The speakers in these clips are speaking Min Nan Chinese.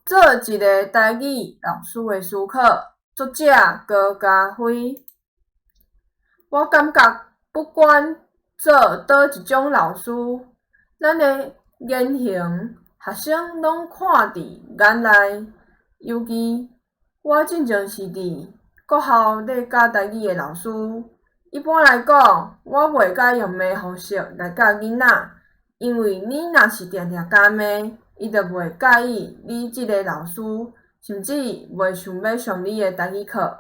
做一个台語老師的思考，作者高嘉輝。我感覺不管做佗一種老師，咱的言行，學生攏看佇眼內。尤其我進前是佇國校咧教台語的老師。一般來講，我袂喜用罵方式來教囡仔，因為你若是定定共罵，伊就袂佮意你這个老師，甚至袂想欲上你的台語課。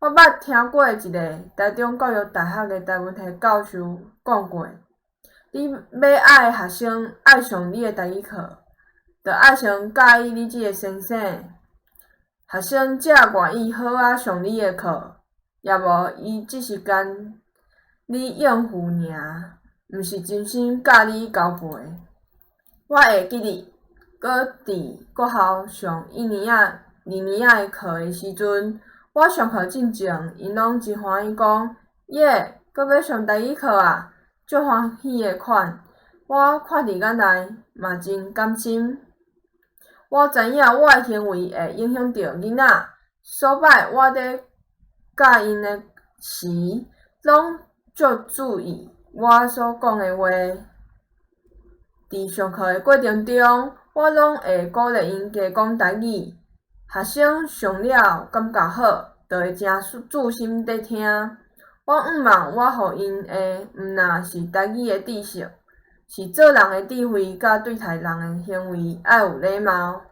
我捌聽過一个台中教育大學的台文系教授講過：你欲愛學生愛上你的台語課，就愛先佮意你這个先生，學生才願意好仔上你的課，抑無伊只是共你應付爾，毋是真心佮你交陪。我會記得，閣佇國校上一年仔、二年仔的課的時陣，我上課進前，𪜶攏真歡喜講：耶，閣欲上台語課啊！足歡喜的款，我看佇眼內，嘛真甘心。我知影我的行為會影響著囡仔，所擺我咧教𪜶的時，攏足注意我所講的話。佇上課的過程中，我攏會鼓勵𪜶加講台語。學生上了感覺好，就會誠注心咧聽。我向望我予𪜶的，毋但是台語的知識，是做人的智慧，佮對待人的行為愛有禮貌。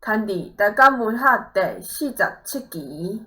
刊佇台港文學第47期。